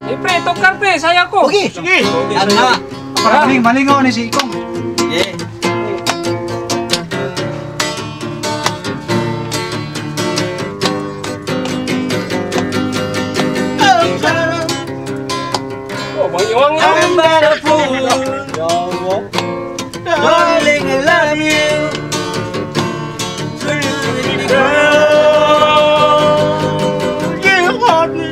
Eh pre, tokar pre, saya ko. Okay. Sige. Ano na? Para maling malingaw ni si Ikong. Yeah. Oh, mangiwang I'm but a fool. Darling, I love you. Girl, you want me.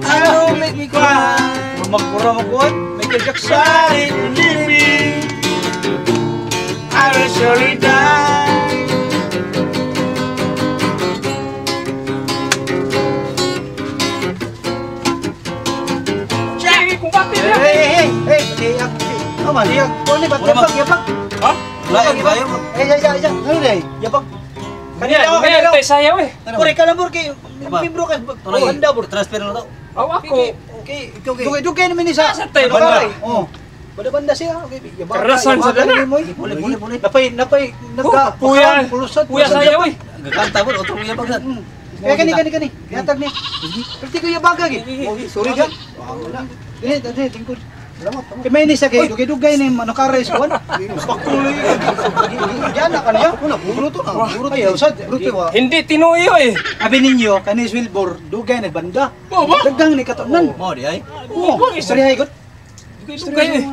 I don't make me cry. Magpura magkuhan. Michael Jackson. Sorry, leave me. I will surely die. Sige, kung pati niya. Hey, hey, hey, hey. Pati oh, man. Kuan ni bat yabag, yabag. Ha? Lain kayo. Eh, ya, ya, ya. Ano day? Yabag. Kanina, kanina, tayo sayaw eh. Pare ka lang bur kay membro ka. Oh, handa bur. Transfer na to. Aw ako. Okay, okay. Dugay naman ni sa. Sa tayo, banda. Oh. Banda-banda siya. Okay, yabag. Karasan sa dana. Puli, puli, puli. Napay, napay, nagka. Puya, Pulusad. puya sayaw eh. Gakanta po, otong yabag na. Kaya kani kani kani. Yatag ni. Perti ko yabaga gi. Sorry ka. Dili, dili, tingkod. Kay may ni sa kay dugay-dugay ni manukare sa kuan. Pakuloy. Diyan na kaniya. Una bruto na. Bruto. Ay, usad, bruto wa. Hindi tinuyo eh. Abi ninyo kani Wilbur dugay nagbanda. Dagang ni katunan. Mo di ay. Oo, istorya gud. Dugay-dugay eh.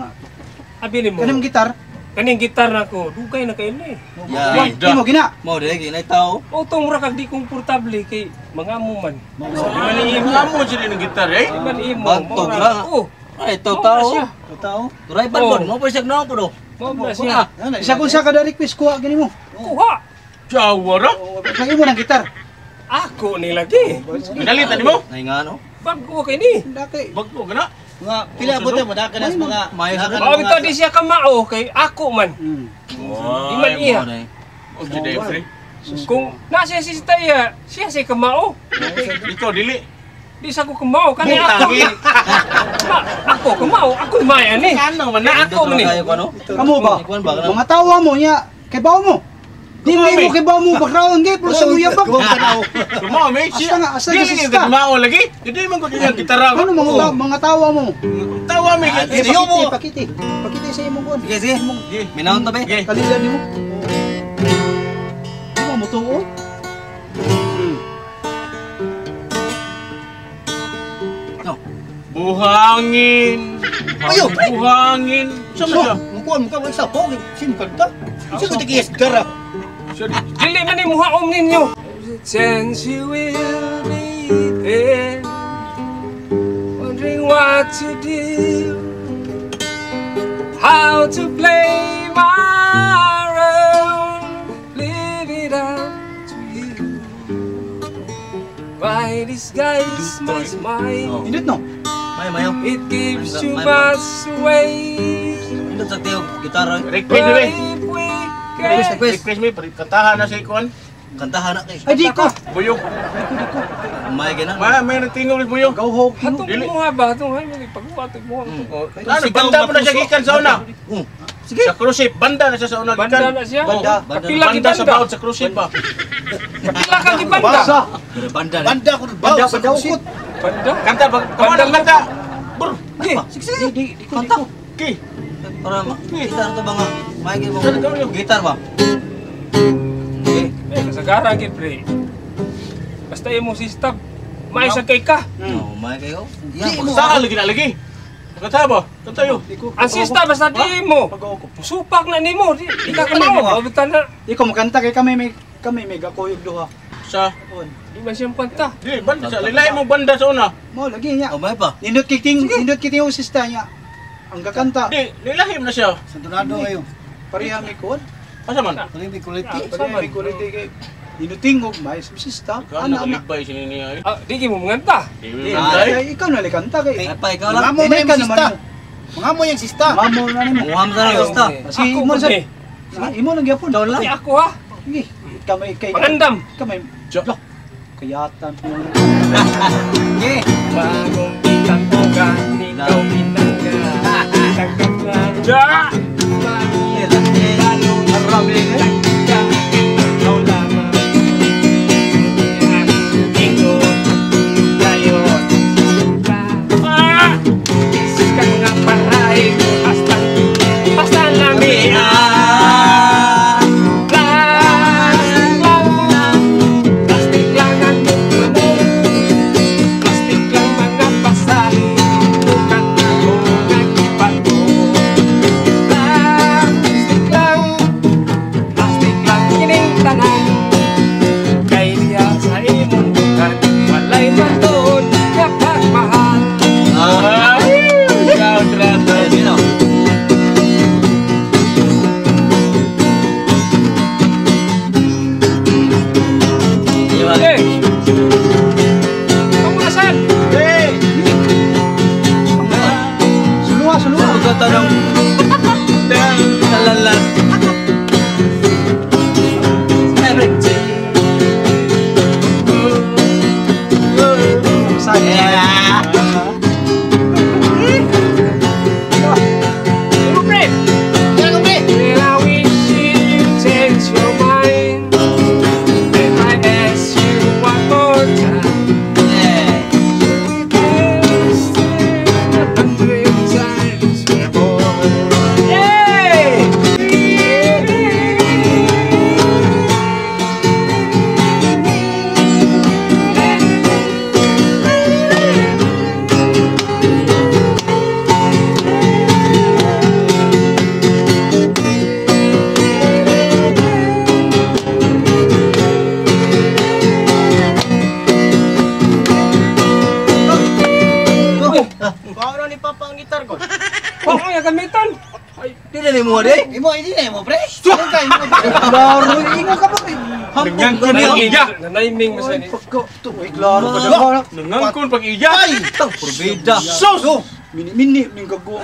Abi ni mo. Kanang gitar. Kaning gitar na ko, dugay na kayo na eh. Ya. Imo gina. Mo di ay kinay tao. Otong mura kag di komportable kay mga amo man. Di man imo. Amo sila ng gitar eh. Di man imo. Bantog Mura- lang. Oh, Ay, ito mao na tao. siya. Tao. Turay ban mo pa siya gnaw po do. Mao na siya. Isa kung sa kada request kuha gani mo. Kuha. Jawa ra. Sa imo ng gitar. Ako ni lagi. Pinalitan nimo? Nay nga no. Bago kay ni. Daki. Bagko ka na. Mga pila buta mo da kanas mga Mayo sa Mao bitaw di siya kamao kay ako man. Di man iya. Mo di. Oh, di pre. Kung nasa si iya, siya siya kamao. Ikaw dili. Di sa ko kamao kani ako. Ma, ako kamao, ako maya ni. Ano man Na na? ako man ni. Kayo ko no. Kamo ba? Ikuan ba kana? Mga tawa mo niya kay bawo mo. Di mo mo kay bawo mo background gay pero sa muyabag. Kumao me siya. Asa nga, asa Dili nga ni sista? kumao lagi. Dili man ko diyan gitara ko. Ano mga tawa mo? Tawa me Ah, kay Sige, mo. Pakiti, pakiti. Pakiti sa imong kuan. Sige, sige. Minahon to be. Sige. Kalilan nimo. Di mo mutuo? Buhangin. Ayo, pre. Buhangin. Sama siya. Mukuan muka mo isa po sin kanta. Sin ko tigis gara. Siya Dili man ni muhaom ninyo. Chance you will be there, wondering what to do, how to play my role, leave it up to you. Why disguise my smile? Indot no. Mayo mayo. It gives too much away. Indot sa tiyog gitara. Request But me. if we Request, can request. Request me kantahan na sa ikuan. Kantahan na kay. Ay di ko. Buyog. May gina. Ma, may nagtingog ni buyog. Gawhog. Hatong Dili. kumuha ba? Hatong hay, pagkuha ito kumuha. Ano, banda mo na siya gikan sa una. Sige. Sa cruise ship, banda na siya sa una gikan. Banda na siya. Banda. Kapila Banda sa gibanda. baot sa cruise ship ba. Kapila ka gibanda. Basa. Banda. Banda ko Banda banda ukot. Banda. Kanta ba? Kamo na kanta. Bur. Gi. Sige, sige. Di di ko. Kanta. Ki. Para ma gitar to ba nga? May gina mo. Gitar ba? Okay. Eh, kasagara gid pre. Basta imo si stop. May sakay ka. No, may kayo. Yeah, Saan lagi na lagi? Kanta ba? Kanta yo. Ang sista basta di mo. Supak na nimo, di ka kamao. Babutan na. Di ko makanta kay kami may gakuyog duha. Sa On. Di man siyang panta. di banda sa lilay mo banda sa una. Mo lagi niya. Oh, may pa. Nindot kiting, nindot kiting yung sista niya. Ang kakanta. Di lilahim na siya. Santunado kayo. Pareha mi kuan. Asa man? Paling may quality. Pareha mi quality kay Ninutingog may sista. Ikaw Ana ana. nakalibay siya niya eh. Ah, di mo manganta. Di Di, bantay. Ay, ikaw na likanta kay. Ay pa ikaw lang. Mga mo Hindi may ka naman sista. mo. Mga mo yung sista. Mamo na nimo. Muham sa lang sista. Si Ako imo man sa. eh. Imo lang gyapon. Di ako ha. Sige. Kamay kay Pangandam. Kamay. Jo. Kayatan. Okay. Bagong kitang ugat, ikaw pinangga. Tanggap na. Ja! Ikaw lamang. Ikaw matuod nga pagmahal. Ay, ikaw, trato. Sino? Eh! Kamu na saan? Hey! Suluha, suluha. Pagkatanong. Talala. Yeah. Imo, pre! Well, I wish you change your mind. If I ask you one more time, 100 times more. Yay! Paano ni Papa ang gitar ko? Oh, ay, gamitan. Ay, Di na mo di. Imo hindi na mo pre. Klaro, ingon ka ba? Nangangkon pag iya. Nanaiming mo sa ini. Pagka, to, ay, klaro ka na. Nangangkon pag iya. Ay, tang purbida. Sus! Mini-mini, ning gago.